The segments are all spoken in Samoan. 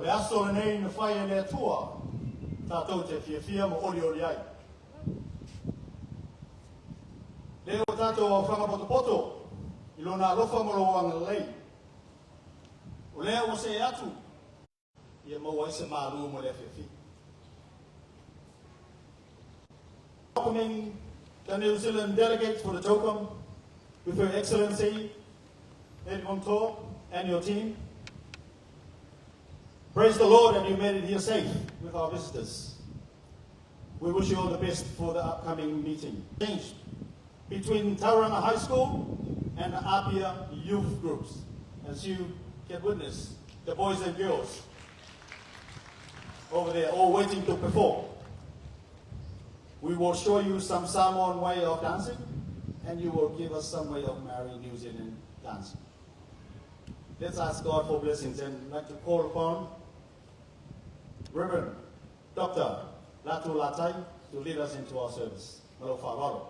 le aso lenei na fai e le Atua, tatou te fiafia ma olioli ai. Lea ua tatou aofaga potopoto i lona alofa ma lou agalelei. O lea ua see atu ia maua ai se malu mo le afiafi. Welcoming the New Zealand delegates for the TOCOM with Her Excellency Ed Montour and your team. Praise the Lord that you made it here safe with our visitors. We wish you all the best for the upcoming meeting. Between Tauranga High School and the Apia youth groups. As you can witness, the boys and girls over there all waiting to perform. We will show you some Samoan way of dancing, and you will give us some way of Maori New Zealand dancing. Let's ask God for blessings, and I'd like to call upon Reverend Dr. Latu Latai to lead us into our service. Ma lou faaaloalo.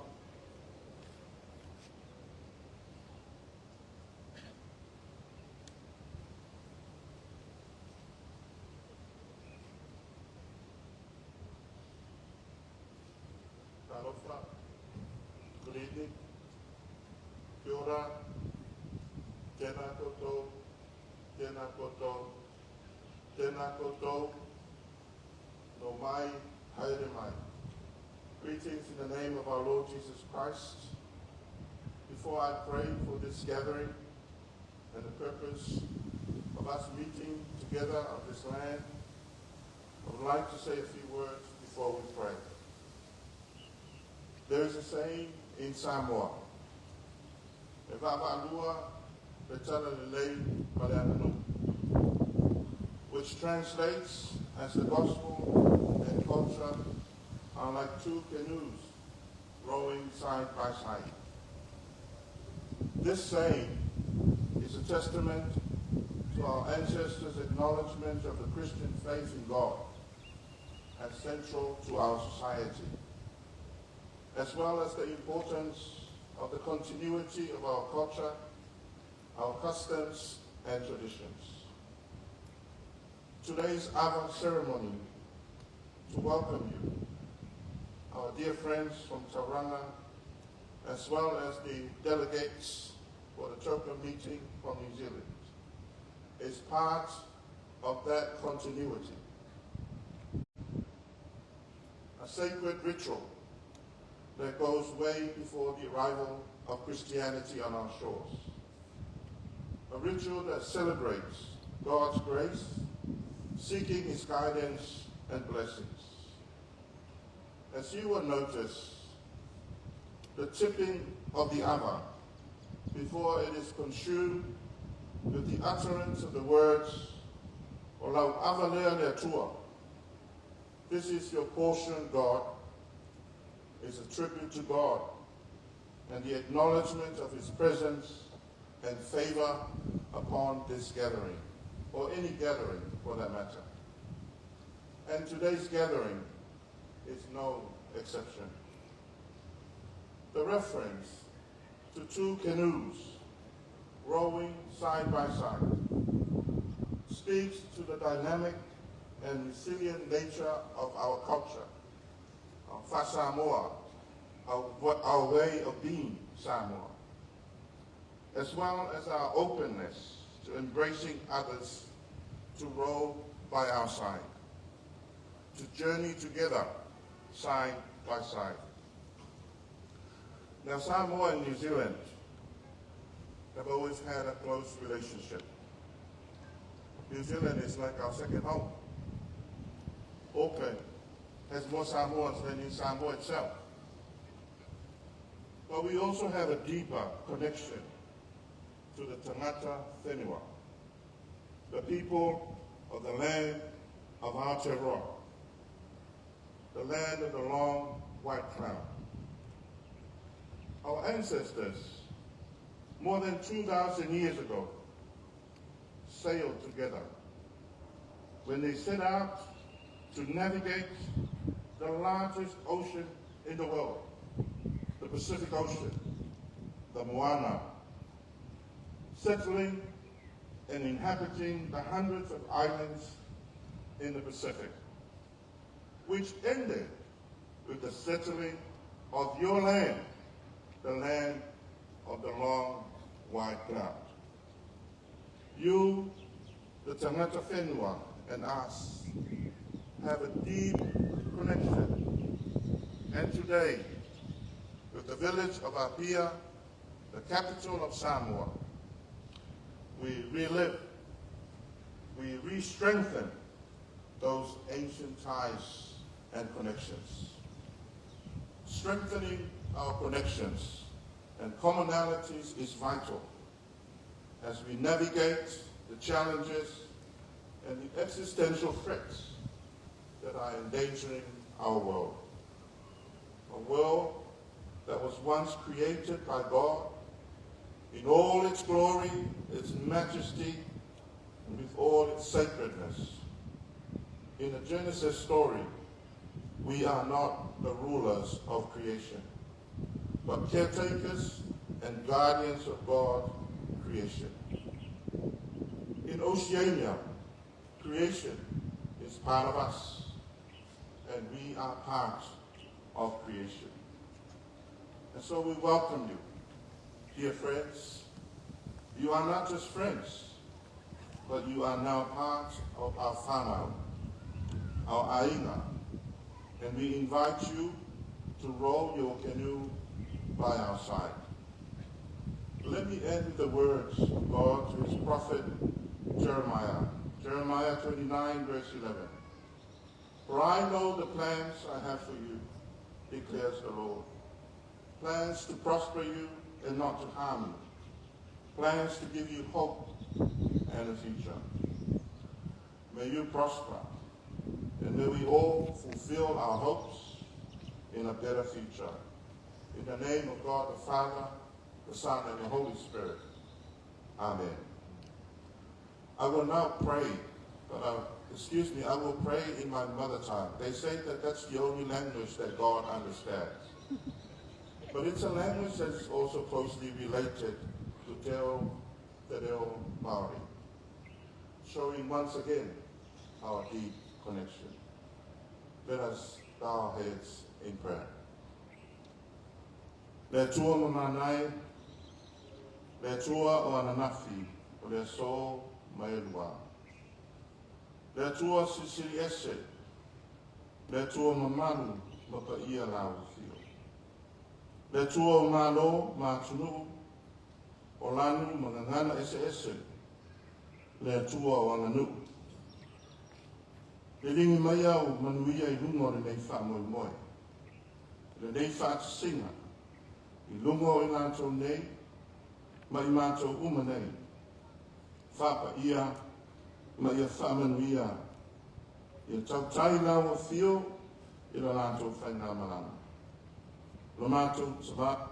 Talofa. Good evening. Kia ora. Tēnā koutou. Tēnā koutou. Tēnā koutou. Nau mai, haere mai. Greetings in the name of our Lord Jesus Christ. Before I pray for this gathering and the purpose of us meeting together on this land, I would like to say a few words before we pray. There is a saying in Samoa, E vaavaalua le talalelei ma le aganuu, which translates as the gospel and culture are like two canoes rowing side by side. This saying is a testament to our ancestors' acknowledgement of the Christian faith in God as central to our society, as well as the importance of the continuity of our culture, our customs and traditions. Today's Ava ceremony to welcome you, our dear friends from Tauranga, as well as the delegates for the TOCOM meeting from New Zealand, is part of that continuity. A sacred ritual that goes way before the arrival of Christianity on our shores. A ritual that celebrates God's grace, seeking His guidance and blessings. As you will notice, the tipping of the ava before it is consumed with the utterance of the words, O lau ava lea le Atua. This is your portion, God, is a tribute to God and the acknowledgement of His presence and favor upon this gathering, or any gathering for that matter. And today's gathering is no exception. The reference to two canoes rowing side by side speaks to the dynamic and resilient nature of our culture, our Fa'asamoa, our way of being Samoa, as well as our openness to embracing others to row by our side, to journey together side by side. Now, Samoa and New Zealand have always had a close relationship. New Zealand is like our second home. Auckland has more Samoans than in Samoa itself. But we also have a deeper connection to the Tangata Whenua, the people of the land of Aotearoa, the land of the long white cloud. Our ancestors, more than 2,000 years ago, sailed together when they set out to navigate the largest ocean in the world, the Pacific Ocean, the Moana, settling and inhabiting the hundreds of islands in the Pacific, which ended with the settling of your land, the land of the long white cloud. You, the Tangata Whenua, and us have a deep connection. And today, with the village of Apia, the capital of Samoa, we relive, we re-strengthen those ancient ties and connections. Strengthening our connections and commonalities is vital as we navigate the challenges and the existential threats that are endangering our world. A world that was once created by God in all its glory, its majesty, and with all its sacredness. In the Genesis story, we are not the rulers of creation, but caretakers and guardians of God's creation. In Oceania, creation is part of us, and we are part of creation. And so we welcome you, dear friends. You are not just friends, but you are now part of our whānau, our aiga, and we invite you to row your canoe by our side. Let me end with the words of God to his prophet Jeremiah. Jeremiah 29, verse 11. For I know the plans I have for you, declares the Lord. Plans to prosper you and not to harm you. Plans to give you hope and a future. May you prosper, and may we all fulfill our hopes in a better future. In the name of God the Father, the Son, and the Holy Spirit. Amen. I will now pray, but excuse me, I will pray in my mother tongue. They say that that's the only language that God understands. But it's a language that is also closely related to Te Reo Māori, showing once again our deep connection. Let us bow our heads in prayer. Le Atua mamanai, le Atua o ananafi, o le aso ma e lua. Le Atua silisili ese, le Atua mamalu ma paia lau afio. Le Atua o malo ma atunuu, o lanu ma gagana eseese, le Atua o aganuu. Liligi mai au manuia i luga o lenei faamoemoe, lenei faatasiga, i luga o i latou nei, ma i matou uma nei. Faapaia ma ia faamanuia, ia tautai lau afio i la latou faigamalaga. Lo matou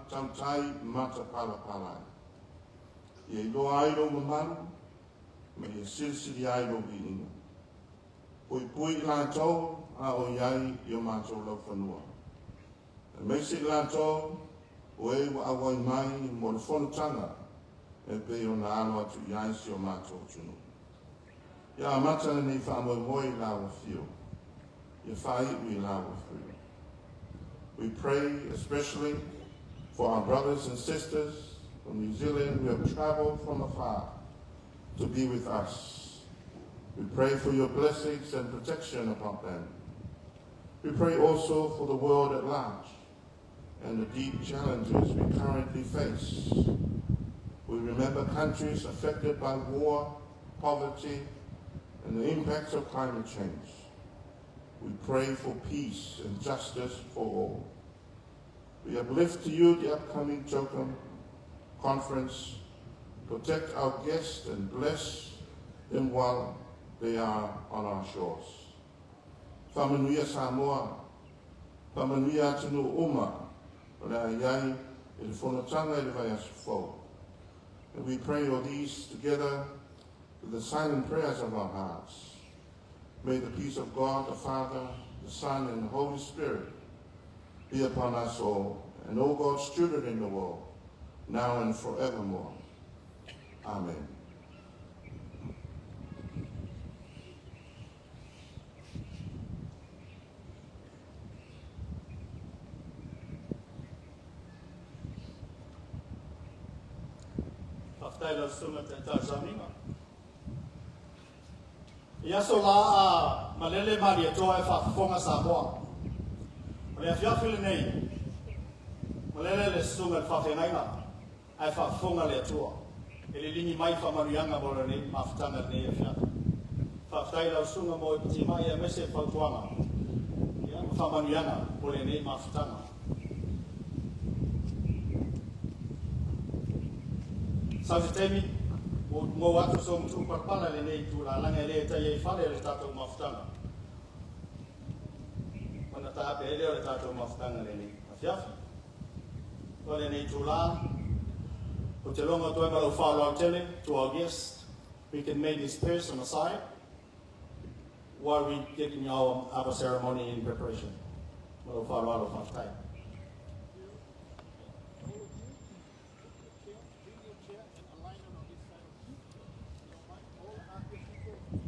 tautai matapalapala ai. Ia iloa ai lou mamalu, ma ia silisili ai lou viiga. Puipui i latou a o i ai i o matou laufanua. Aemaise i latou o e ua auai mai mo le fonotaga e pei ona alo atu i ai si o matou atunuu. Ia amata lenei faamoemoe i lau afio, ia faaiu i lau afio. We pray especially for our brothers and sisters from New Zealand who have traveled from afar to be with us. We pray for your blessings and protection upon them. We pray also for the world at large and the deep challenges we currently face. We remember countries affected by war, poverty, and the impacts of climate change. We pray for peace and justice for all. We uplift to you the upcoming CHOGM conference. Protect our guests and bless them while they are on our shores. Faamanuia Samoa, faamanuia atunuu uma o le a i ai i le fonotaga i le vaiaso fou. And we pray all these together with the silent prayers of our hearts. May the peace of God, the Father, the Son, and the Holy Spirit be upon us all, and all God's children in the world, now and forevermore. Amen. Faafetai lau susuga i le Taitai o le Sauniga. I aso la a malele Malietoa e faafofoga Samoa. O le afiafi lenei, malele le susuga i le faafeagaiga ae faafofoga le Atua e liligi mai faamanuiaga mo lenei mafutaga i lenei afiafi. Faafetai lau susuga mo ipatimai aemaise le fautuaga ia ma faamanuiaga mo lenei mafutaga. Sau se taimi, ua ou maua atu sou matupalapala i lenei itula, leaga e le taia i fale le tatou mafutaga. Ona taape ai lea o le tatou mafutaga i lenei afiafi. O lenei itula, ou te logo atu ai ma lou faaaloalo tele to our guests. We can make this person aside while we getting our ava ceremony in preparation. Ma lou faaaloalo, faafetai. All of you, pick your chair, bring your chair and align it on this side of you. You don't mind? All Apia people.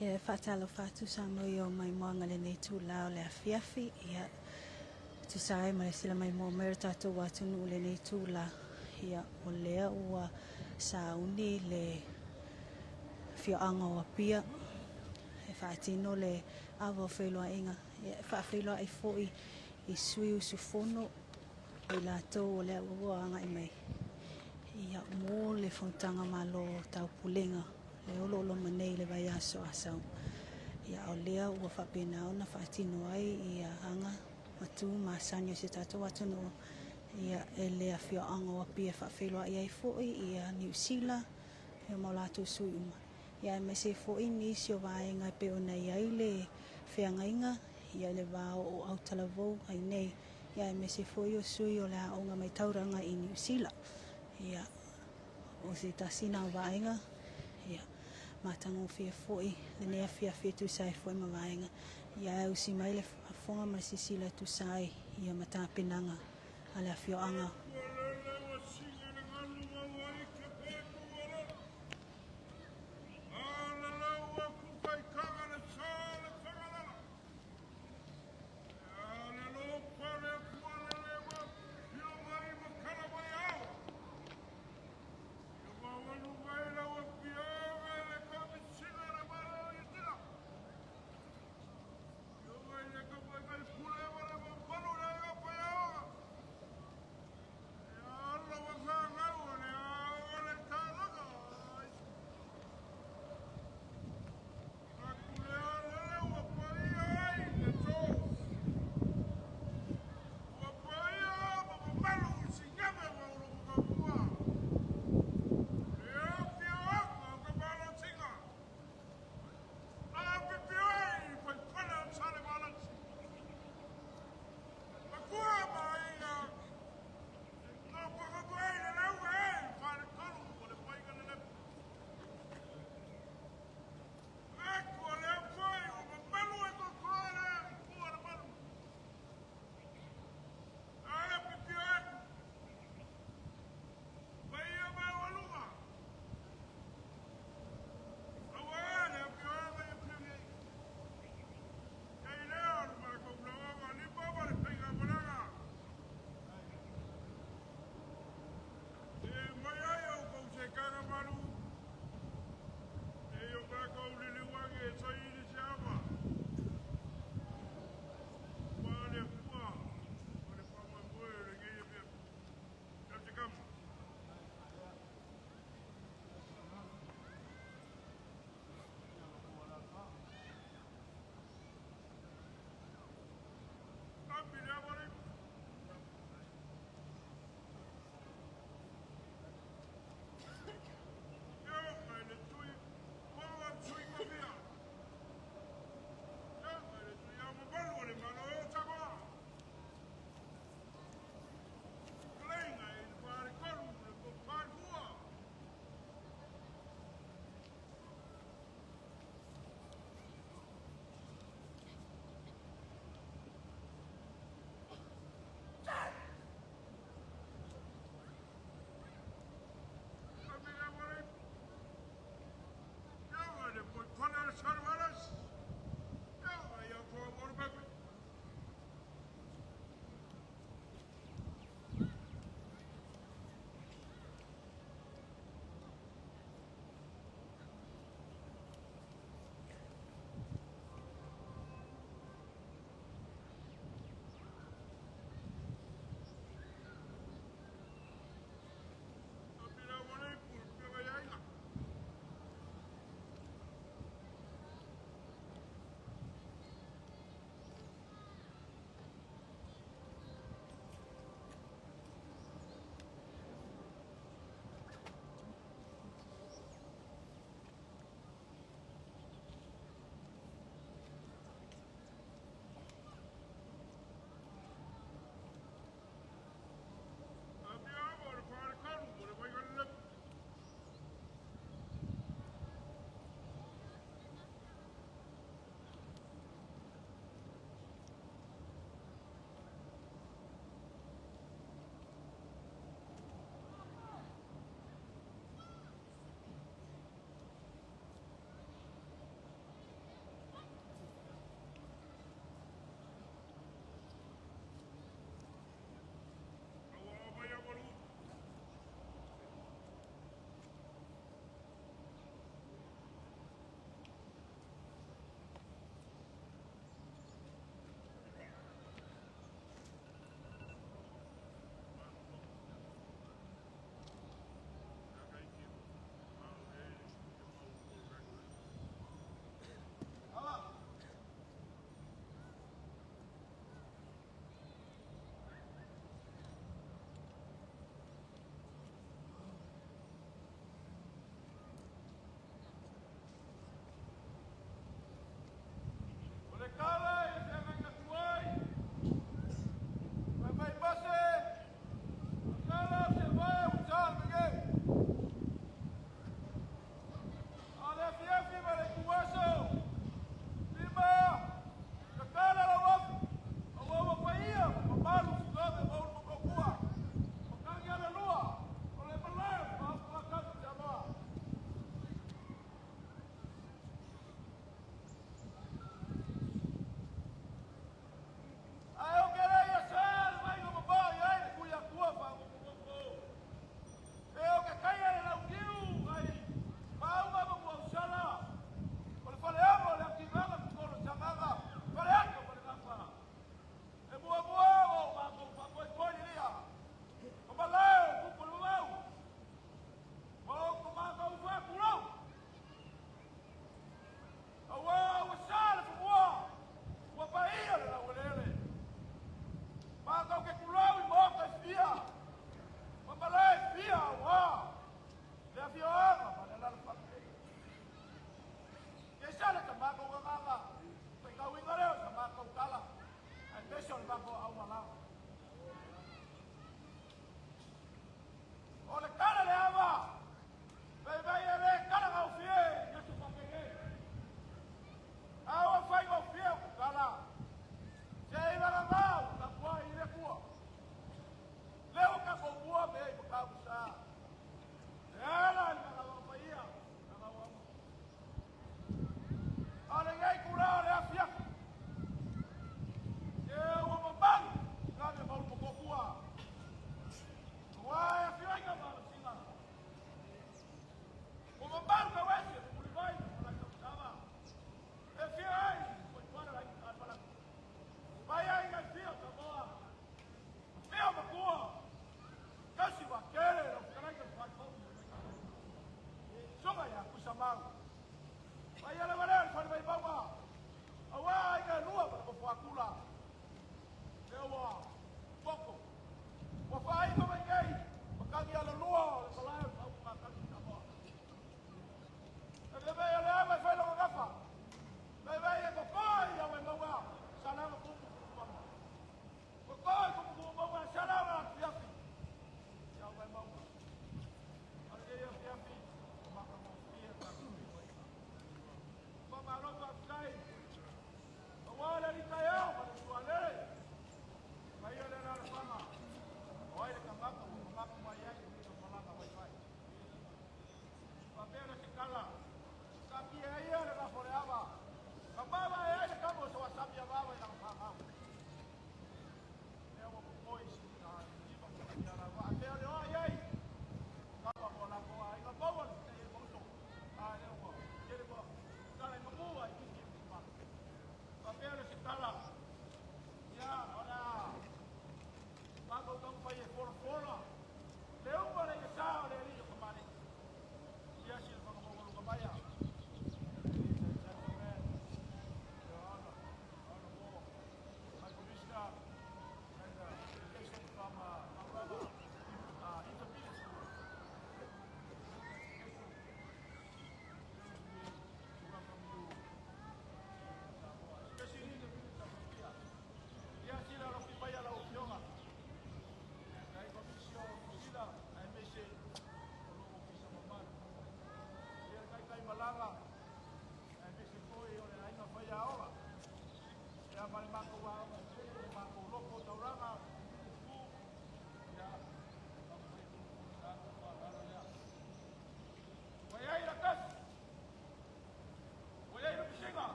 Ia, e faatalofa atu Samoa i o maimoaga lenei itula o le afiafi. Ia, tusa ai ma le sila maimoa mai o le tatou atunuu i lenei itula. Ia, o lea ua sauni le afioaga o Apia e faatino le ava o feiloaiga. Ia, e faafeiloai foi i sui usufono o i latou o lea ua agai mai ia mo le Fonotaga Malo o Taupulega le o lo o loma nei i le vaiaso Asau. Ia, o lea ua faapena ona faatino ai ia aga ma tu masani o si o tatou atunuu ia e le afioaga o Apia e faafeiloai ai foi ia Niu Sila ia ma o latou sui uma. Ia aemaise ai foi nisi o vaega e pei ona i ai le feagaiga ia i le va o autalavou ai nei, ia aemaise foi o sui o le aoga mai Tauranga i Niu Sila. Ia o se tasi na o vaega ia matagofie foi lenei afiafi e tusa ai foi ma vaega ia ae usi mai le faafofoga ma le silasila e tusa ai ia ma tapenaga a le afioaga.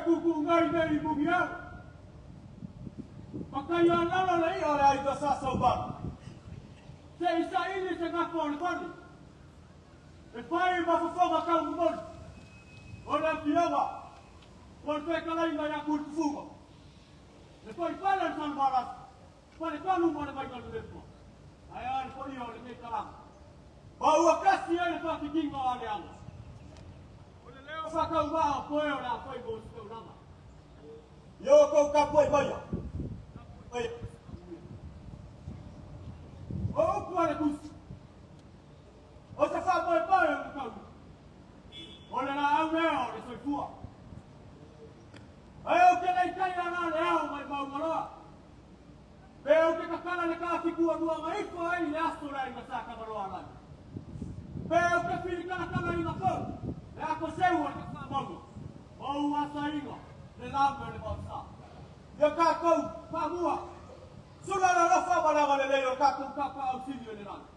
Kuku ngai nei mungi au. Makai a lalo le ia o le aiga sa saubala. Se i saili se gafa o le fale. E fai ma fofoga taumomoli. O le afioga o le fetalaiga ia Tuiletufuga. Le foifale o le Salevalasi. Faletolu ma le Vaigalulepa. Ae a le paia o lenei talaga. Ma ua kasi ai le faafitiga o aleaga. O le leo faatauvaa o koe o le a fai mo se taulaga. Ia outou tapuai maia. Ai. O upu a le tusi. O se faamoemoe o le taulu. O le laau lea o le soifua. Ae ou te le i taia la le ao mai maugaloa. Pe ou te tatala le tafitu lua ma ifo ai le aso le aiga sa Tagaloa lagi. Pe ou te filitalatala i ngafou. Le ako seu o le tafaamauga. Ma ou asaina le lame o le maosa. Ia tatou faamua. Sula le alofa ma le agalelei o le tatou Tapaau Sili o le lagi.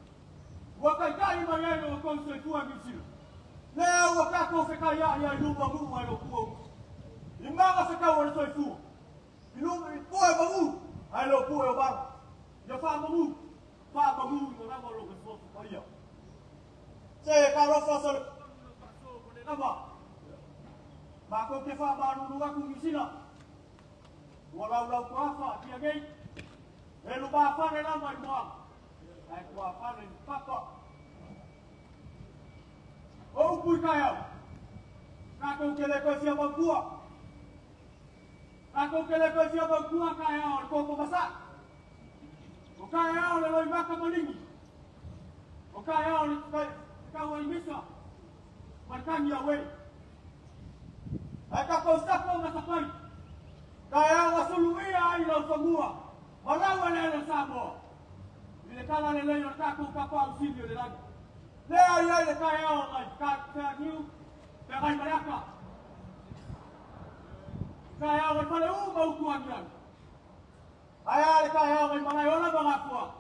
Ua taitai mai ai lo outou soifua Niu Sila. Lea ua tatou fekaiai ai luma nuu ai lo pua uso. I maga fetau o le soifua. I luma i pua e magu ai lo pua e o manu. Ia faamagu, faamagu i lava lo soafa paia. Se ka lofa sa le lava. Matou te faamalulu atu Niu Sila. Ua laulau tuafa pia nei. E lumafale lava i moaga. Ae tuafale i papa. O upu i taeao. Tatou te le toe fia mautua. Tatou te le toe fia mautua taeao o le toto masaa. O taeao o le loimata maligi. O taeao o le tau ai misa. Ma le tagi auē. Ae tatou sapo ma sapai. Taeao ua suluia ai laufanua. Ma lau eleele o Samoa. I le talalelei o le tatou Tapaau Sili o le lagi. Lea i ai le taeao mai feagiu, feagai ma le ata. Taeao mai fale uma utu agiagi. Ae a le taeao mai Malaeola ma Gafoa.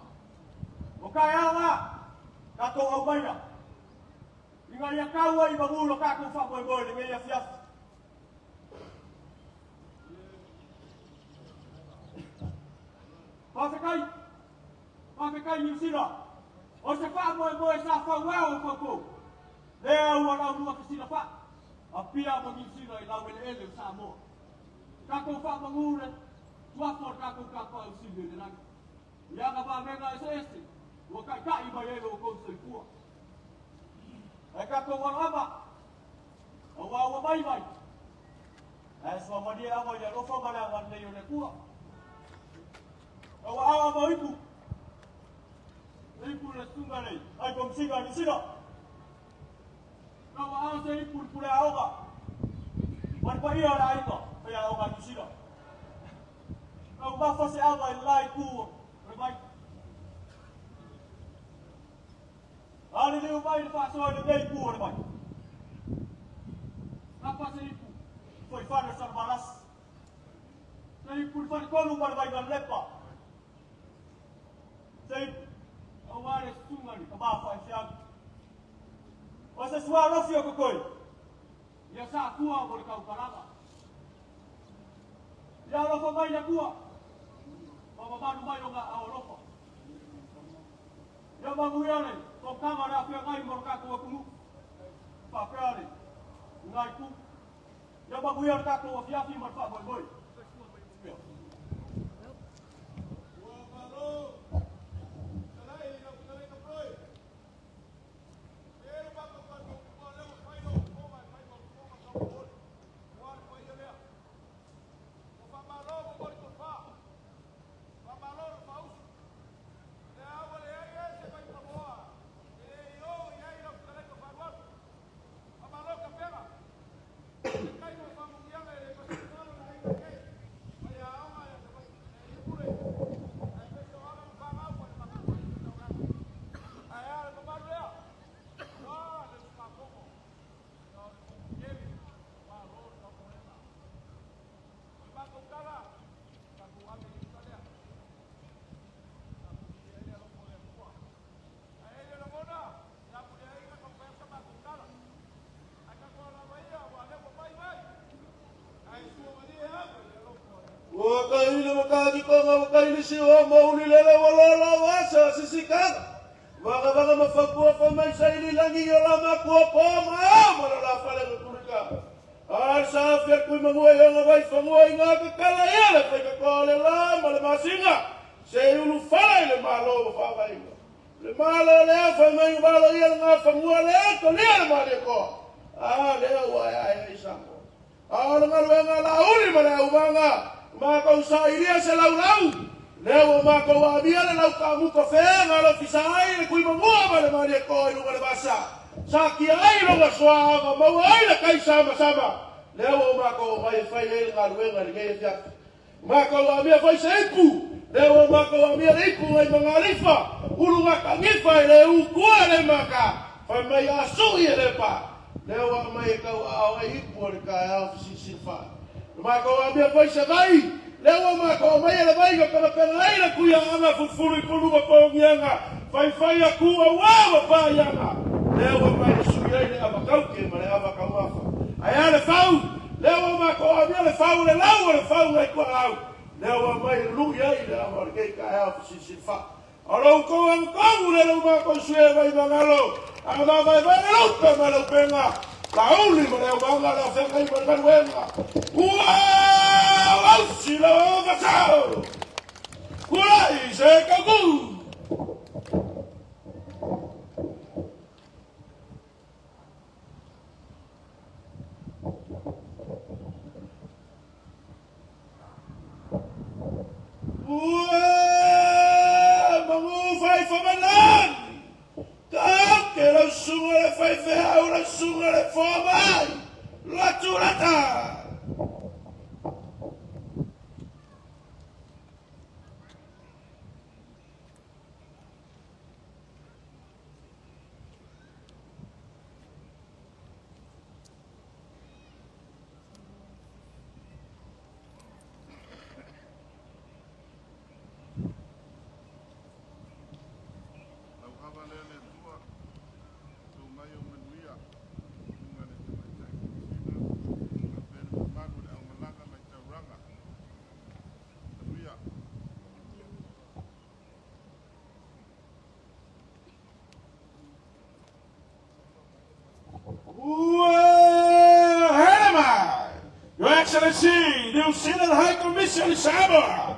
O taeao la, tatou aumaia. Ina ia tau ai magu lo tatou faamoemoe lenei afiafi. Faafetai, faafetai Niu Sila. O se faamoemoe sa fauao o faupou. Lea ua laulua fesilafai. Apia ma Niu Sila i laueleele o Samoa. Tatou faamagu le tuafa o le tatou Tapaau Sili o le lagi. Ia na vavega eseese, ua taitai mai ai lo outou soifua. Ae tatou aloama, aua ua mai mai. Ae suamalie ava i le alofa ma le agalelei o le Atua. Ua awa mo ipu. Le ipu le susuga nei, ai komisiga Niu Sila. Ua awa se ipu le pule aoga. Ma le paia o le aiga, fai aoga Niu Sila. Ua mafa se ava i le la itu o le vai. Aliliu mai le faasoa i lenei itu o le vai. Tapa se ipu, foifale o Salevalasi. Se ipu le faletolu ma le Vaigalulepa. Se ipu, aua le susuga i le tama faifeau. O se sualofi o totoe, ia sa tua mo le taupalaga. Ia alofa mai le Atua, ma mamalu mai o aao alofa. Ia manuia le fonotaga le afeagai mo le tatou atunuu. Faapea le lena itu. Ia manuia le tatou afiafi ma le faamoemoe. Ua malo, talai lau fetalaiga Ploe. E le mafaufau o lea ua fai lou fofoga e fai ma fofoga taumomoli. Ua le paia lea. Ua faamalo momoli tofa. Faamalo le faausu. Le ua leai e se faitaloa. E le i o i ai lau fetalaiga faalualu. Faamalo kapena. Le kai mo faamanuiaga e le pasimalo le aiga nei. tikoga ua kailisi o mauli lele ua lolo asa sisikaga. Vaga vaga ma fakua fa mai sa ili langi o la makua po ma ao ma la fale ma kulika. A sa fia kui mangua i ona vai fangua i ngā ka kala ia le whaika koa le la ma le masinga. Se ulu fala i le malo wa whaavainga. Le malo lea fai mai valo ia le ngā fangua lea to lia le malia koa. A lea ua ai ai ai Samoa. A o le galuega la uli ma le aumaga, makou sailia se laulau, lea ua makou amia le laukamuka feega lofisa ai le kuimamua ma le malietoa i luga le vasa, sakia ai lona soaaga maua ai le kai samasama, lea ua makou omai e fai ai le galuega i lenei afiafi. Makou amia foi se ipu, lea ua makou amia le ipu nai Magalifa, ulu gatagifa e le ukua le maka, fai mai a sui e le pa, lea ua aumai e tauaao ai ipu o le taeao fesilisili faa. Na matou amia foi se vai, lea ua matou aumaia le vai na penapena ai le tuiaaga fulufulu i pulu ma pogiaga, faifai a tu auā ma paiaga, lea ua aumai e sui ai le ava tauke ma le ava taumafa. Ae a le fau, lea ua matou amia le fau o le lau o le fau nai tuaau, lea ua aumai e lului ai le ava o lenei taeao fesilisili faa. O lo outou agutonu le lo matou sui e vai magalo, a mavaevae le lupe ma le upega, lauli ma le aumaga le afeagai ma le galuega. Ua ausi lau aofatau, kulai se kauku. Ua magu fai famalani, kau ke lau susuga le faifeau, lau susuga le fomai, lotu lata. Lau ava lea le Atua, tou mai o manuia, susuga i le Tamaitai Komesina, faapea le mamalu o le aumalaga mai Tauranga. Manuia. Ua hele mai, Your Excellency, New Zealand High Commission i Samoa,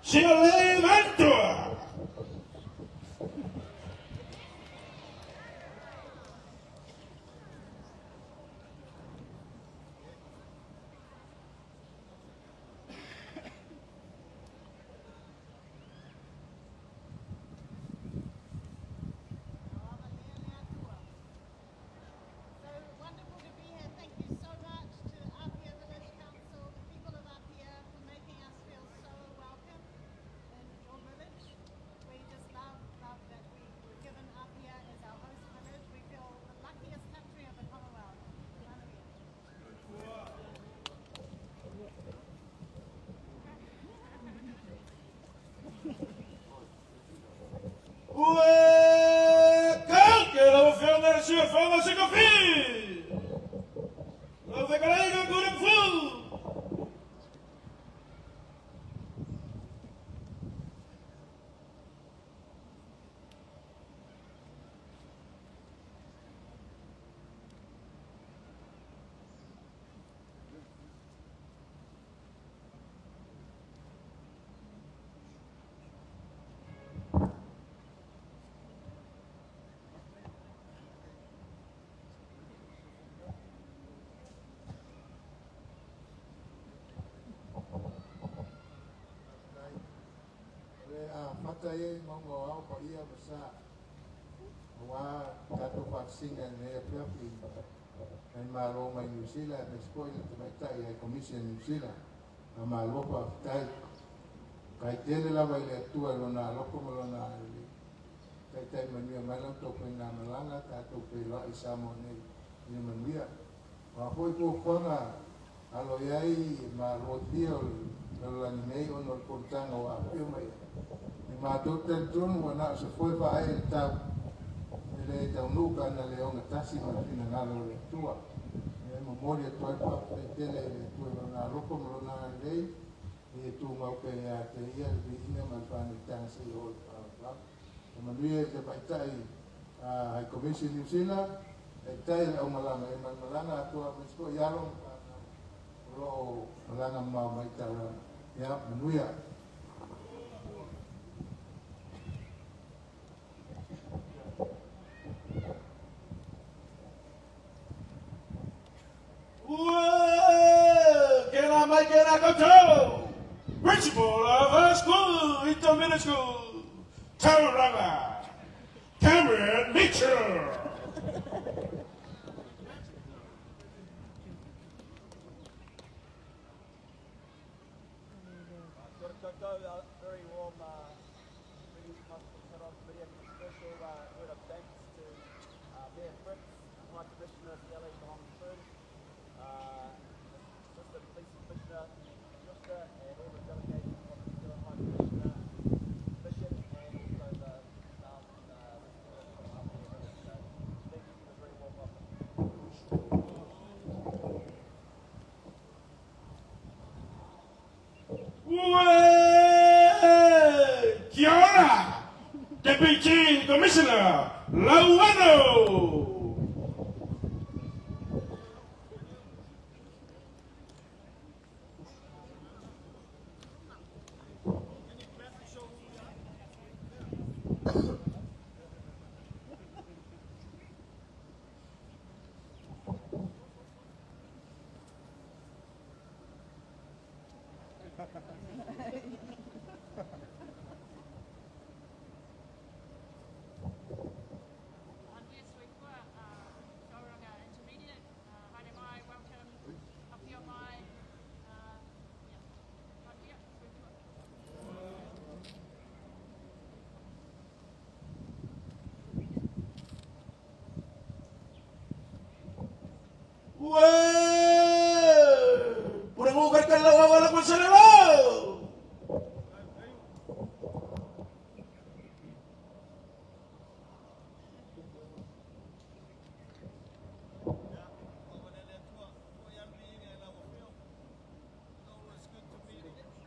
Siolei Ventura. So wonderful to be here. Thank you so much to the Apia Village Council, the people of Apia, for making us feel so welcome in your village. We just love, love that we were given Apia as our host village. We feel the luckiest country of the Commonwealth. Manuia. Ua kau ke lau afioga i le Sui o le Fono a Sui Tofia. Lau fetalaiga Tuilemufu. Faafetai. O le a fata ia i mauga o ao paia ma sa aua tatou faatasiga i lenei afiafi nai malo mai Niu Sila aemaise foi le Tamaitai High Commission Niu Sila. Faamalo faafetai. Faafetai tele lava i le Atua i Lona alofa ma Lona agalelei. Taitai manuia mai la outou faigamalaga, tatou feiloai i Samoa nei i le manuia. O a foi fuafuaga alo i ai malo e fia o le lalolagi nei ona o le fonotaga ua afifio mai ai, e matou te talitonu ua na o se foe faaee i le tau, e le taunuu pe ana le ogatasi ma le finagalo o le Atua. E momoli atu ai le faafetai tele i le Atua i Lona alofa ma Lona agalelei. Ia tumau pea ia te ia le viiga ma le faaneetaga seia oo i le faavavau. E manuia i le tamaitai High Commission Niu Sila, taitai le aumalaga e malamalama atoa aemaise foi alo ma fanau o lo o malaga mamao mai Tauranga. Ia manuia. Kēlā mai kēlā koutou! Principal of our school, Ito Middle School, Tauranga, Cameron Mitchell. Kia ora koutou, a very warm greetings from us from the Tauranga Committee and a special word of thanks to Mayor Fritz, High Commissioner Siale Hong Soon, Assistant Police Commissioner Justa, and all the delegates from the New Zealand High Commissioner Mission, and also the staff representatives from Apia Village. So thank you for the very warm welcome. Kia ora! Deputy Commissioner Lauano! Manuia Soifua, Tauranga Intermediate, haere mai, welcome, afio mai, yeah, manuia soifua. Ue! Pura ngu kai kai lau awala kwa sele lau!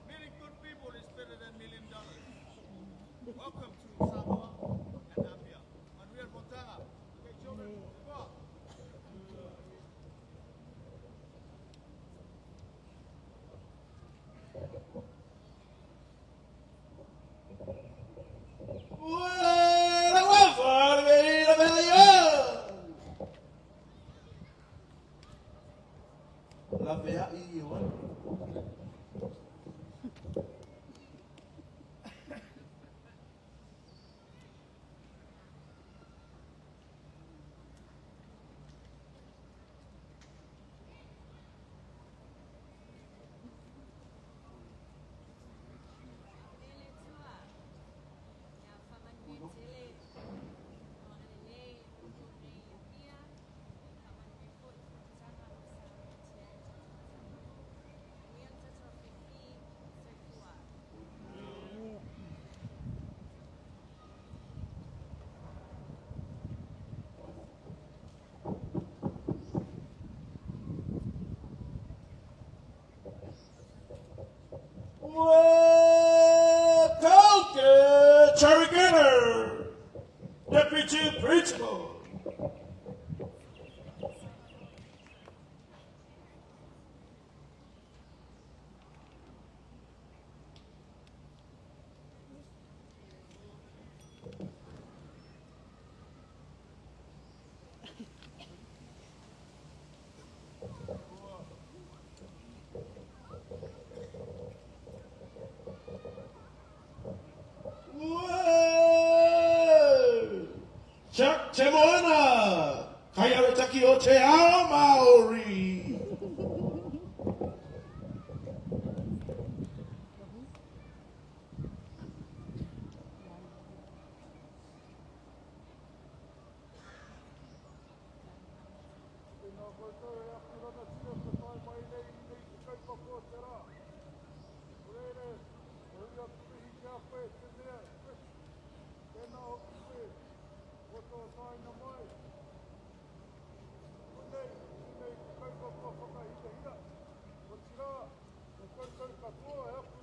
Meeting good people is better than $1 million. Welcome to Samoa and Apia. Manuia Fonotaga. Okay, children, go. Ue! La wafa, le la vela yo! La vea i o. Lele tua, ia whamanuia tele, o angalelei e koutou nei i Apia, e whamanuia foi i fonotaga o Samoa tia e tatou atunuu. Manuia le tatou awhiawhi, soifua. Ue! Kauke Charigana! Deputy Principal! Ue! Chuck Te Moana! Kaiarataki o Te Ao Māori! Tēnā koutou e aku rangatira kua tae mai nei i nei te kaupapa o te rā. Ko reira, e hui atu mihi ki a koe te mea, Chris, tēnā hoki koe, ko tō taenga mai. Konei, tēnei te kaupapa whakahirahira, otirā, ko koutou katoa e aku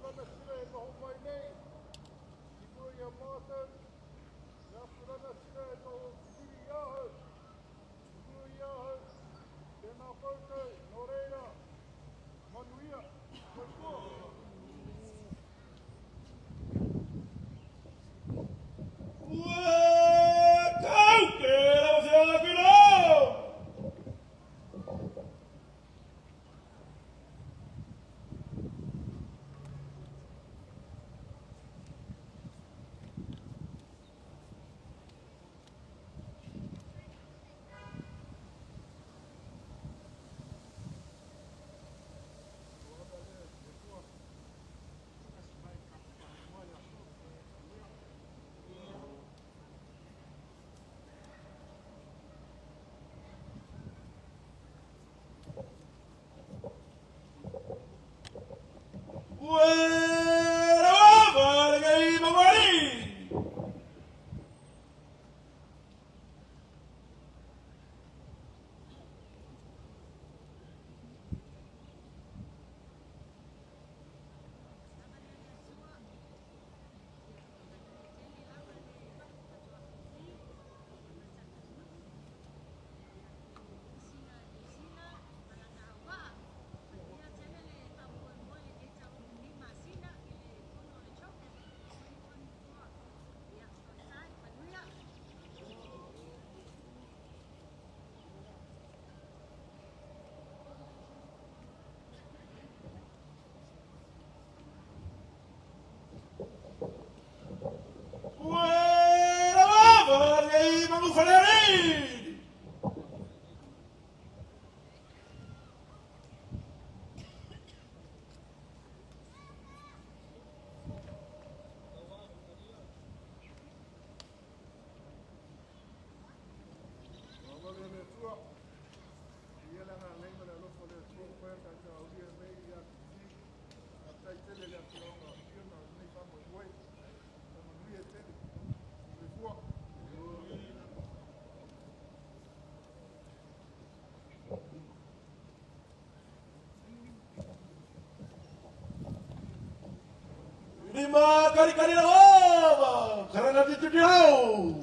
Ma kalikali la o, karanga te tuti hau.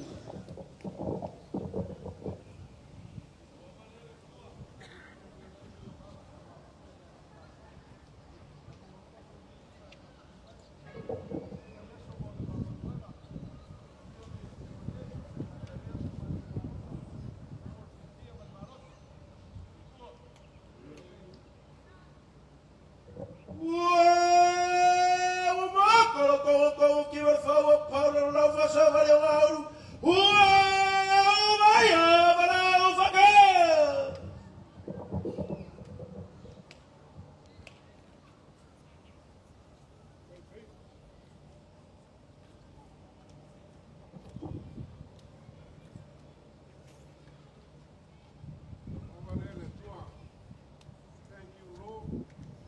Thank you, Lord.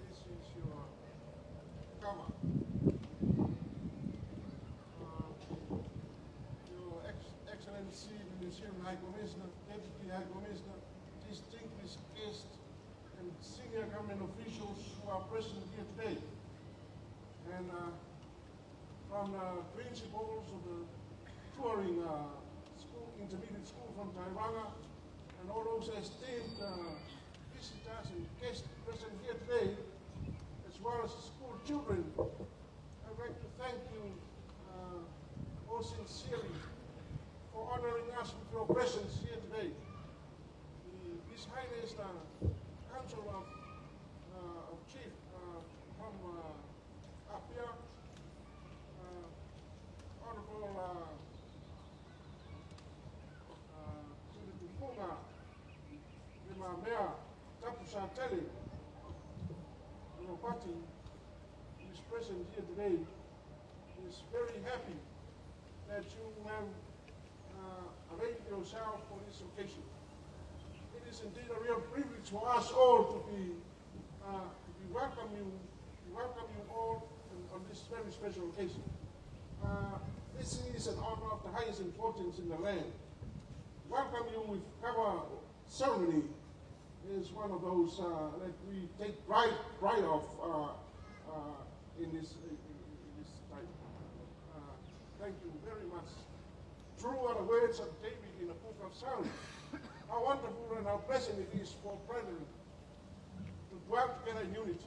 This is your cover. Your Excellency, the New Zealand High Commissioner, Deputy High Commissioner, distinguished guests, and senior government officials who are present here today. And from the principals of the touring school, intermediate school from Tauranga, and all those esteemed visitors and guests present here today, as well as school children, I'd like to thank you all sincerely for honoring us with your presence here today. His Highness the Council of Chief from Apia, Honorable Tulitufunga, Lima Mea Tapusa Tele, Ropati, who is present here today, is very happy that you have availed yourself for this occasion. It is indeed a real privilege for us all to welcome you all on this very special occasion. This is an honor of the highest importance in the land. Welcome you with kava ceremony is one of those that we take pride of in this time. Thank you very much. True are the words of David in the book of Psalms. How wonderful and how pleasant it is for brethren to dwell together in unity.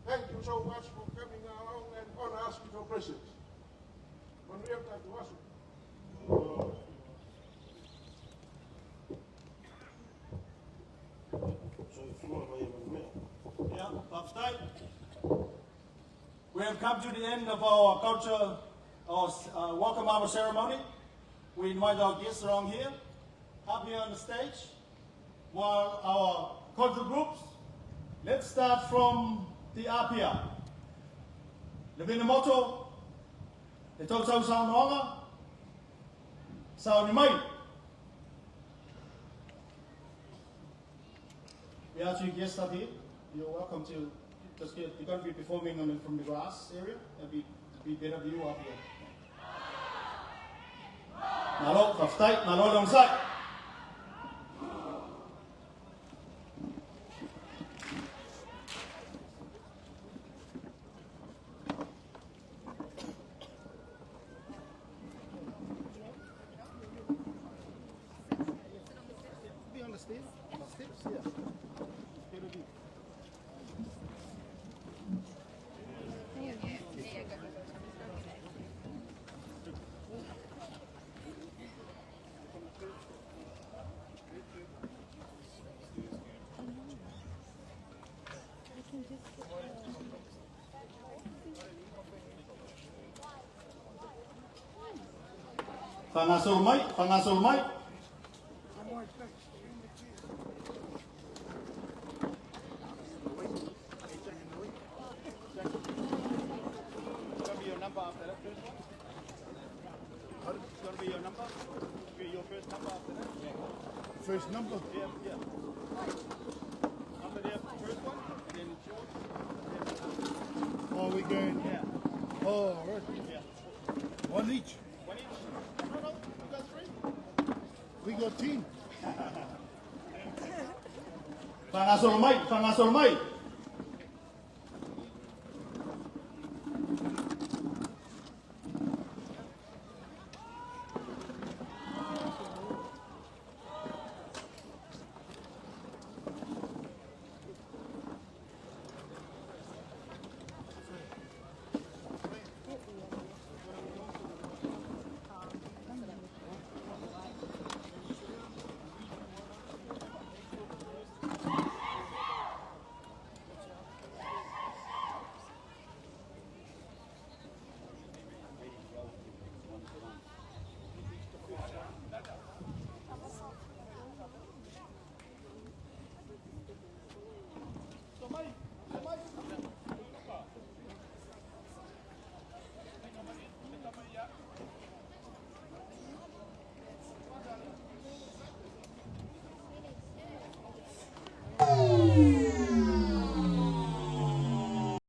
Thank you so much for coming along and honor us with your presence. Manuel Tatuasu. Yeah, we have come to the end of our culture, our welcome our ceremony. We invite our guests around here, up here on the stage, while our cultural groups. Let's start from the Apia. Le Vinamoto, le Tautau Saunoanga, Sauni Mai. We have two guests up here. You're welcome to just get, you're going to be performing on the, from the grass area. That'll be better view up here. Malo, whaftai, malo long sai. Be on the stairs? On the steps, yeah. Better view. Whangasol mai, whangasol mai. Be your number after that first one? It's going to be your number? Be your first number after that? Yeah. First number? Yeah, yeah. Number there, first one, and then it's yours. Oh, we're going? Yeah. Oh, all right. Yeah. One each? One each? No, no, we got three. We got 10. Whangasol mai, whangasol mai.